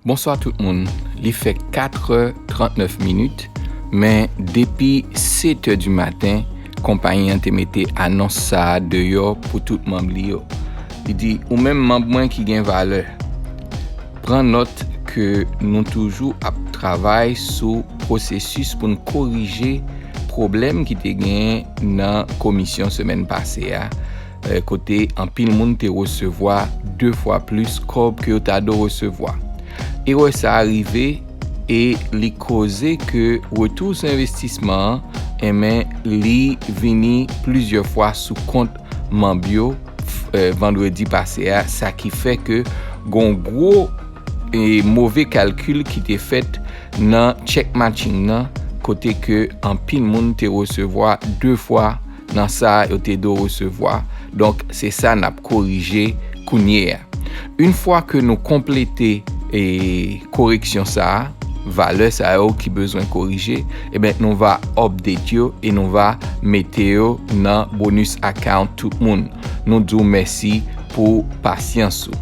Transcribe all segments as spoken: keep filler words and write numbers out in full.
Bonswa tout moun. Li fè kat è trannèf minit, men depi sèt è di maten, konpayi an te mete anons sa a deyò pou tout manm li yo. Li di, ou menm manm mwen ki gen valè, pran nòt ke nou toujou ap travay sou pwosesis pou n korije pwoblèm ki te genyen nan komisyon semèn pase a, eh, kote anpil moun te resevwa de fwa plis kòb ke yo ta dwe resevwa. Erè sa a rive e li koze ke retou sou envestisman an, enben, li vini plizyè fwa sou kont manm yo, eh, vandredi pase a, sa ki fè ke gon gwo e move kalkil ki te fèt nan check matching nan, kote ke anpil moun te resevwa de fwa nan sa yo te dwe resevwa. Donk, se sa n ap korije kounye a. Yon fwa ke nou konplete e koreksyon sa a, valè sa yo ki bezwen korije, ebyen, nou va update yo e nou va mete yo nan bonus account tout moun. Nou di w mèsi pou pasyans ou.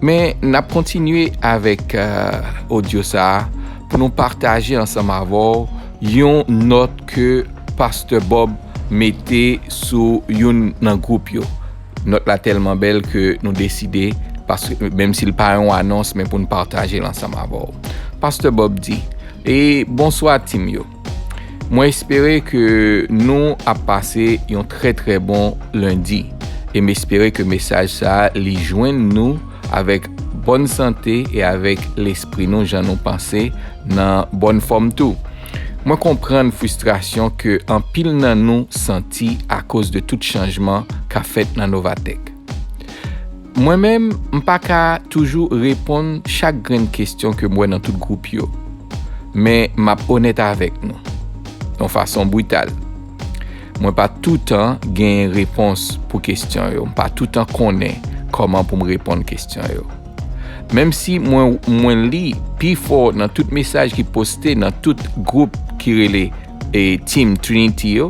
Men, n ap kontinye avèk, eh, odyo sa a pou nou pataje ansanm avè w yon nòt ke Pastè Bob mete sou youn nan gwoup yo. Nòt la tèlman bèl ke nou deside, paske, menm si l pa yon anons, men pou n pataje l ansanm avè w. Pastè Bob di, e bonswa team yo. Mwen espere ke nou ap pase yon trè, trè bon lendi. E m espere ke mesaj sa a, li jwenn nou avèk bòn sante e avèk lespri nou, jan nou panse, nan bòn fòm tou. Mwen konprann fristrasyon ke anpil nan nou santi akoz de tout chanjman k ap fèt nan Novatech. Mwen menm, m pa ka toujou reponn chak grenn kesyon ke m wè nan tout gwoup yo. Men m ap onèt avèk nou, yon fason brital. Mwen pa toutan gen repons pou kesyon yo. M pa toutan konnen kòman pou m reponn kesyon yo. Menm si mwen, mwen li pi fò nan tout mesaj ki poste nan tout gwoup ki rele, e, Team Trinity yo,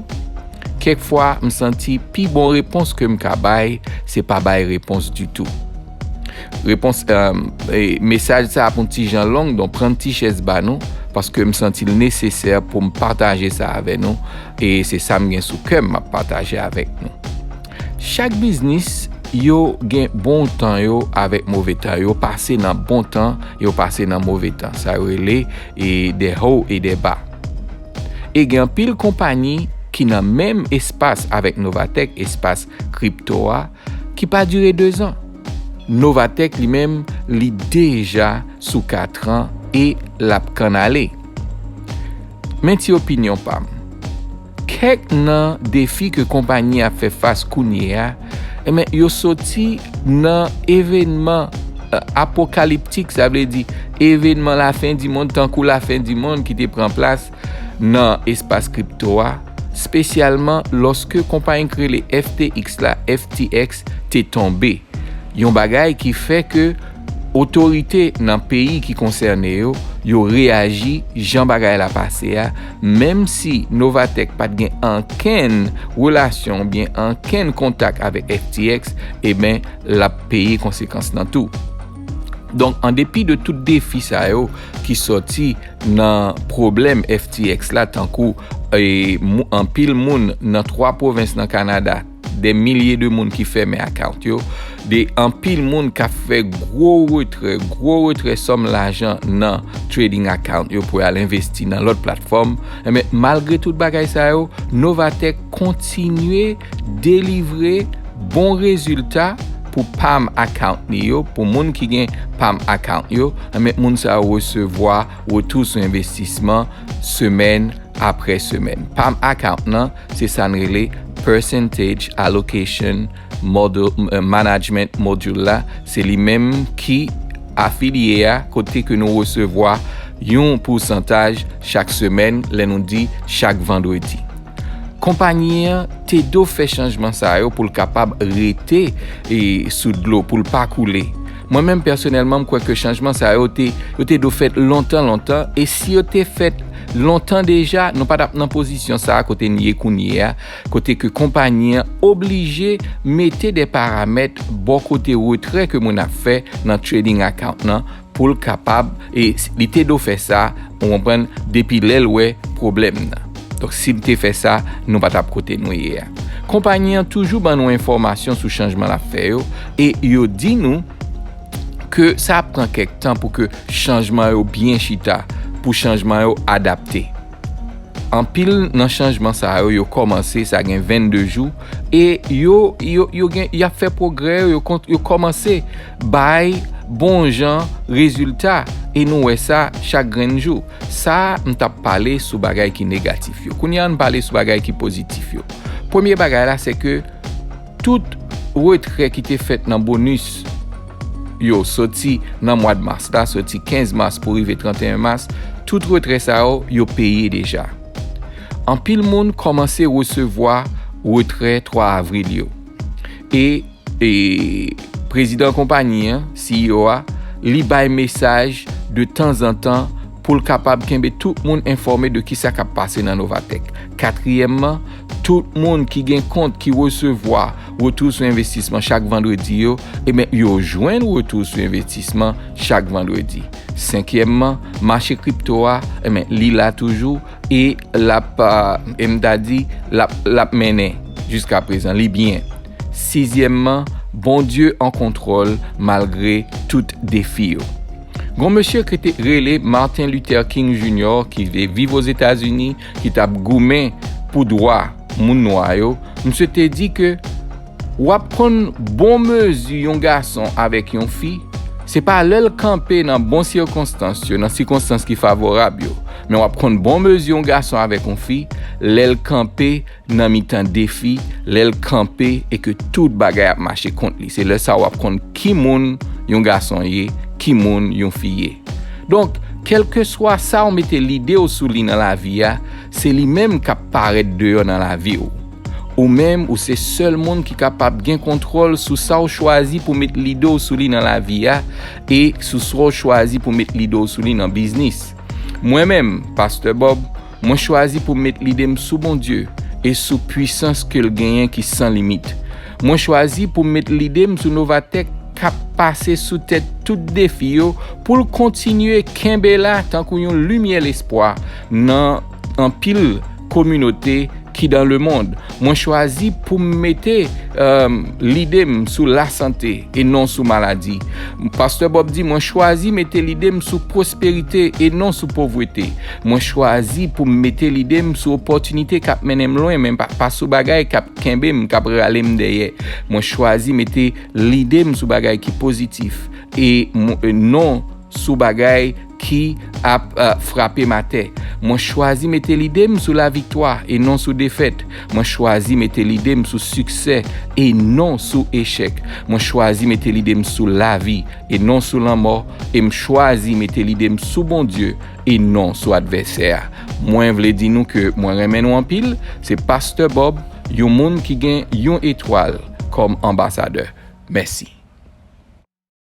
kèk fwa m santi pi bon repons ke m ka bay, se pa bay repons ditou. Repons, e, e, mesaj sa ap yon ti jan long, donk pran ti chèz ba nou, paske m santi l nesesè pou m pataje sa avè nou, e se sa m gen sou kè m, m ap pataje avèk nou. Chak biznis, yo gen bon tan yo avèk move tan yo, pase nan bon tan, yo pase nan move tan. Sa yo rele, e, des hauts et des bas. E gen anpil konpayi ki nan menm espas avèk Novatech, espas kripto a, ki pa dire dezan. Novatech li menm, li deja sou katran e l ap kannale. Men ti opinyon pa m. Kèk nan defi ke konpayi ap fè fas kounye a, enben, yo soti nan evènman, e, apokaliptik, sa vle di evènman lafen di mond, tankou lafen di mond ki te pran plas nan espas kripto a, espesyalman lòske konpayi k rele F T X la, F T X, te tonbe. Yon bagay ki fè ke otorite nan peyi ki konsène yo, yo reyaji jan bagay la pase a, menm si Novatech pa t gen ankenn relasyon oubyen ankenn kontak avèk F T X, eben, l ap peye konsekans lan tou. Donk, an depi de tout defi sa yo ki sòti nan pwoblèm F T X la, tankou, e, mou-, anpil moun nan twa pwovens nan Kanada, de milye de moun ki fèmen account yo, de anpil moun k ap fè gwo retrè, gwo retrè sòm lajan nan trading account yo pou y al envesti nan lòt platfòm. Enben, malgre tout bagay sa yo, Novatech kontinye delivre bon rezilta pou Palm account li yo, pou moun ki gen Palm account yo, enben, moun sa yo resevwa retou sou envestisman semèn apre semèn. Palm account lan, se sa n rele Percentage Allocation Model, eh, Management Module la, se li menm ki afilye a, kote ke nou resevwa yon pousantaj chak semèn, lè nou di chak vandredi. Konpayi an te dwe fè chanjman sa yo pou l kapab rete, e, sou dlo, pou l pa koule. Mwen menm, pèsonèlman, m kwè ke chanjman sa yo te, yo te dwe fèt lontan, lontan, e si yo te fèt lontan deja, nou pa t ap nan pozisyon sa a kote n ye kounye a, kote ke konpayi an oblije mete de paramèt bò kote retrè ke moun ap fè nan trading account lan, pou l kapab, e li te dwe fè sa, ou konprann, depi lè l wè pwoblèm nan. Donk, si l te fè sa, nou pa t ap kote nou ye a. Konpayi an toujou ban nou enfòmasyon sou chanjman l ap fè yo, e yo di nou ke sa ap pran kèk tan pou ke chanjman yo byen chita, pou chanjman yo adapte. Anpil nan chanjman sa yo, yo kòmanse, sa gen vennde jou, e yo, yo, yo gen, y ap fè pwogrè yo, yo, kon- yo kòmanse bay bon jan rezilta, e nou wè sa chak grenn jou. Sa, m t ap pale sou bagay ki negatif yo. Kounye a, ann pale sou bagay ki pozitif yo. Premye bagay la, se ke tout retrè ki te fèt nan bonis yo, soti nan mwa mas la, soti kenz mas pou rive trannteyen mas, tout retrè sa yo, yo peye deja. Anpil moun kòmanse resevwa retrè twa avril yo. E, e prezidan konpayi an, C E O a, li bay mesaj de tanzantan pou l kapab kenbe tout moun enfòme de kisa k ap pase nan Novatech. Katriyèmman, tout moun ki gen kont ki resevwa retou sou envestisman chak vandredi yo, ebyen, yo jwenn retou sou envestisman chak vandredi. Senkyèmman, mache kripto a, ebyen, li la toujou e l ap, e m ta di, l ap, l ap mennen jiska prezan. Li byen. Sizyèmman, Bondye an kontwòl malgre tout defi yo. Gon mesye ki te rele Martin Luther King Junior ki te viv Ozetazini, ki t ap goumen pou dwa moun nwa yo, misye te di ke w ap konn bon mezi yon gason avèk yon fi, se pa lè l kanpe nan bon sikonstans yo, nan sikonstans ki favorab yo, men w ap konn bon mezi yon gason avèk yon fi lè l kanpe nan mitan defi, lè l kanpe e ke tout bagay ap mache kont li. Se lè sa w ap konn ki moun yon gason ye, ki moun yon fi ye. Donk, kèlkeswa sa w mete lide w sou li nan lavi a, se li menm k ap parèt deyò nan lavi w. Ou menm, ou se sèl moun ki kapab gen kontwòl sou sa w chwazi pou met lide w sou li nan lavi a e sou sa w chwazi pou met lide w sou li nan biznis. Mwen menm, Pastè Bob, mwen chwazi pou m met lide m sou Bondye e sou pwisans ke l genyen ki san limit. Mwen chwazi pou m met lide m sou Novatech k ap pase sou tèt tout defi yo pou l kontinye kenbe la tankou yon limyè lespwa nan anpil kominote ki dans le monde. Mwen chwazi pou m mete um, lide m sou lasante e non sou maladi. Pastè Bob di, mwen chwazi mete lide m sou pwosperite e non sou povrete. Mwen chwazi pou m mete lide m sou opòtinite k ap mennen m lwen, men pa, pa sou bagay k ap kenbe m, k ap rale m dèyè. Mwen chwazi mete lide m sou bagay ki pozitif e, e non sou bagay ki ap uh, frape m atè. Mwen chwazi mete lide m sou laviktwa e non sou defèt. Mwen chwazi mete lide m sou siksè e non sou echèk. Mwen chwazi mete lide m sou lavi e non sou lanmò. E m chwazi mete lide m sou Bondye e non sou advèsè a. Mwen vle di nou ke mwen renmen nou anpil. Se Pastè Bob, yon moun ki gen yon etwal kòm anbasadè. Mèsi.